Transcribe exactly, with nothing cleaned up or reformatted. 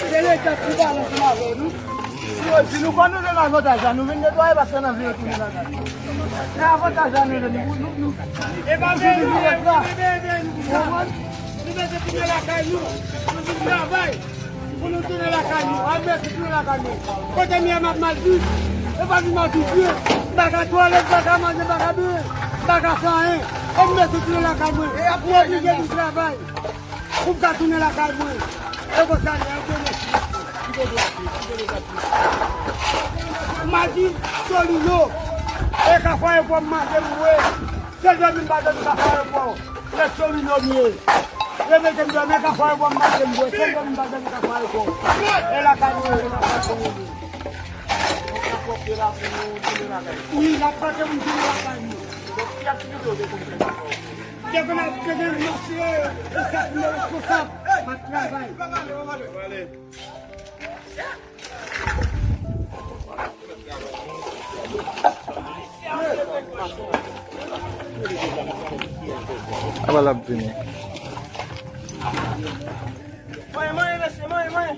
Se Leta ki pale ansanm avè nou. Si yo di nou, kòm nou te nan avantaj la, nou vin netwaye paske n ap vin retounen lakay nou. Se avantaj la nou jwenn, nou, nou, nou. E pa nou vin ret la. Konprann? Nou bezwen tounen lakay nou. Nou vin travay. Pou nou tounen lakay nou. Ann mèsi tounen lakay nou. Kote m ye m ap mal viv. E pa vin mal viv vre. M pa ka twalèt, m pa ka manje, m pa ka bwè. M pa ka fè anyen. Ann mèsi tounen lakay mwen. M oblije vin travay. Pou m ka tounen lakay mwen. E konsa l ye, ok, mèsi. M a di Solino, e Kafou Ayewopò m manje m bwè. Sèl dòmi m pa dòmi Kafou Ayewopò. Lè Solino m ye. Yo mete m dòmi Kafou Ayewopò m manje m bwè. Sèl dòmi m pa dòmi Kafou Ayewopò. E lakay mwen, e lakay mwen. Wi, l ap fòse moun tounen lakay mwen. Depi n ap tande mache, e sa ki responsab, m ap travay. Apa l ap vini? Mwen, mwen, mesye, mwen, mwen.